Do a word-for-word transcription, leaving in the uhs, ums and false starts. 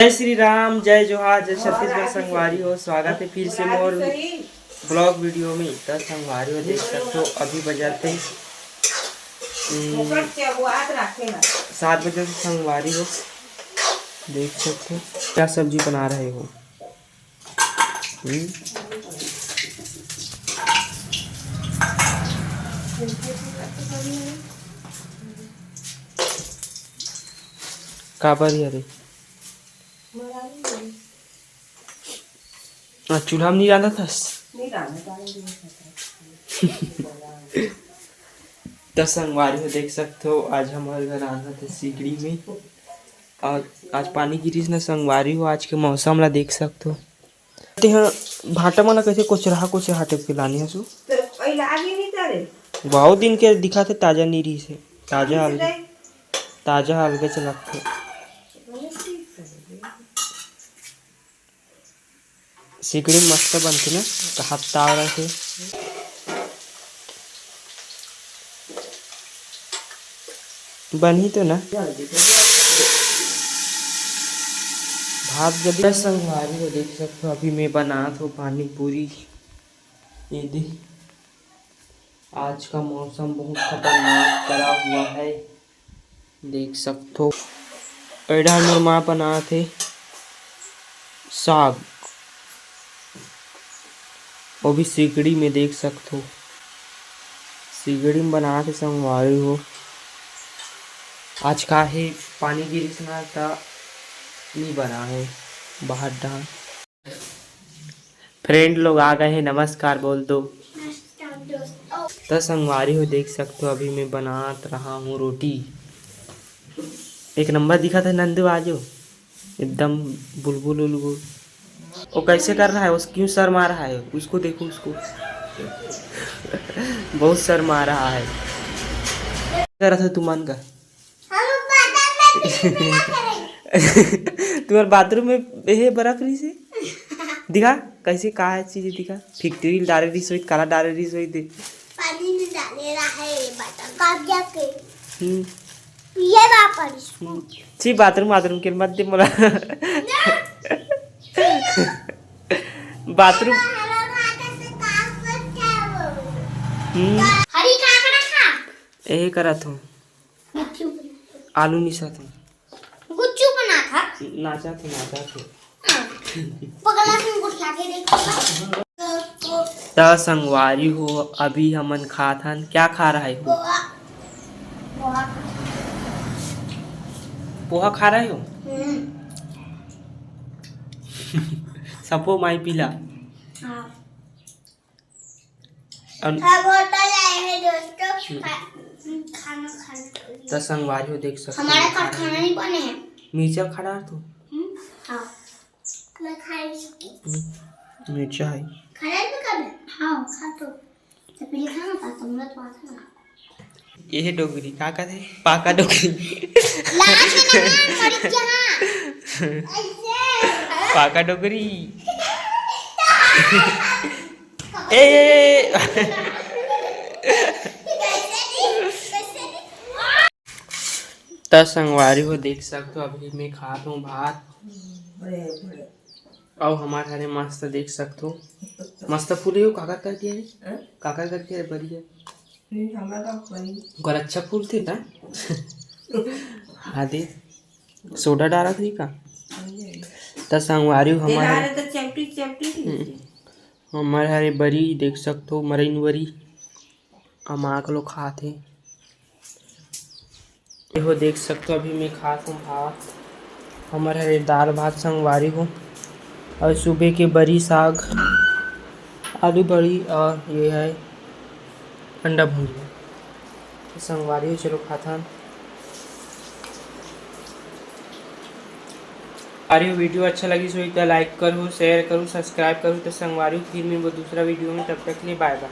जय श्री राम, जय जोहार, जय छत्तीसगढ़ संगवारी हो। स्वागत है फिर से मोर ब्लॉग वीडियो में। त संगवारी हो देख सकथो, अभी बजाते हम्म, सात बजे से संगवारी हो देख सकथो। क्या सब्जी बना रहे हो? हम्म। काबर ही अरे? आ, चूल्हा में नहीं रांधत हस? नहीं रांधत हस। त संगवारी हो देख सकथो, आज हमारे घर रांधत हे सिकड़ी में। और आज पानी गिरिस न संगवारी हो, आज के मौसम ला देख सकथो। तेहा भांटा मन ला कइसे कोचरहा कोचरहा टाइप के लाने हसु? बहुत दिन के दिखा थे, ताजा नहीं रही से, ताजा अलगे, ताजा अलगे से लगथे। सिकड़ी मस्त बनथे ना, त हाथ ताव रखे। बनही तो ना। भात जल्दी संगवारी हो देख सकथो, अभी मैं बनात हो पानी पूरी। ये दे, आज का मौसम बहुत खतरनाक करा हुआ है। देख सकथो, ए डाहर मोर माँ बनात हे साग, वो भी सिकड़ी में देख सकथो, सिकड़ी में बनात हे संगवारी हो। आज का हे पानी गिरिस ना, त नी बना हे बाहर डाहर। फ्रेंड लोग आ गए हैं, नमस्कार बोल दो। त संगवारी हो देख सकथो, अभी मैं बनात रहा हूँ रोटी। एक नंबर दिखा था नंदू आजो, एकदम बुलबुल उलबुल। वो कैसे कर रहा है, वो क्यों शर्मा रहा है? उसको देखो, उसको। बहुत शर्मा रहा है। कर रहा था तू मन का। तुम्हारे बाथरूम में ये बर्फ रही से दिखा, कैसे का है चीज दिखा, फिटरी डाले रही सोई, काला डाले रही सोई दे। पानी में डाले रहा है बटन। कब जाके? हम्म। ये वापस। हम्म। छी, बाथरूम, बाथरूम के मत दे मोला। बाथरूम। हम्म। हरी काकड़ा खा। यही करत हूँ। गुच्चू बना। आलू निसत हूँ। गुच्चू बना था। नाचा थे, नाचा थे। हाँ। पगला तुम गुठिया के देखो। त संगवारी हो, अभी हमन खात हन। क्या खा रहा है? पोहा। पोहा। पोहा खा रहे हो? हम्म। सपो माई पीला। हाँ। अब हम होटल आए हैं दोस्तों, हम्म। खा-, खाना खाने के लिए। त संगवारी हो देख सकते हमारे हो। घर खाना नहीं बने हैं। मिर्चा खा डाल तू। हम्म, हाँ। मैं खा नहीं सकती। हम्म, मिर्चा है। खाना भी कर ले। हाँ, खा तो। तो पहले खाना था, तुमने तो आता ना। ये है डोगरी, का कहते हैं? पाका डोगरी। लाज ना, मर जा। ऐसे। पाका डोगरी। ए, ए, ए, ए। त संगवारी हो देख सकथो, अभी मैं खात हूँ भात। अउ हमार हरे मस्त देख सकथो, मस्त फूले हो। काकर करके है? हैं? काकर करके है बढ़िया? नहीं, हमरा का कोई। ओकर अच्छा फूल थे ता? हाँ दे, सोडा डालत रही का? नहीं। त संगवारी हो तेरा हमार हरे तो चपटी चपटी थी। हम्म। हमर हरे बरी देख सकथो, मरइन बरी, अमाक लो खात हे। एहो देख सकथो, अभी मैं खात हूँ भात। हमर हरे दाल भात संगवारी हो, अउ सुबह के बरी साग, आलू बड़ी, अउ ये है अंडा भुंजिया। संगवारी हो, चलो खाथन। अरे वीडियो अच्छा लगिस होही त like करू, share करू, subscribe करू। त संगवारी हो, फिर मिलबो दूसरा वीडियो में, तब तक के लिए bye bye।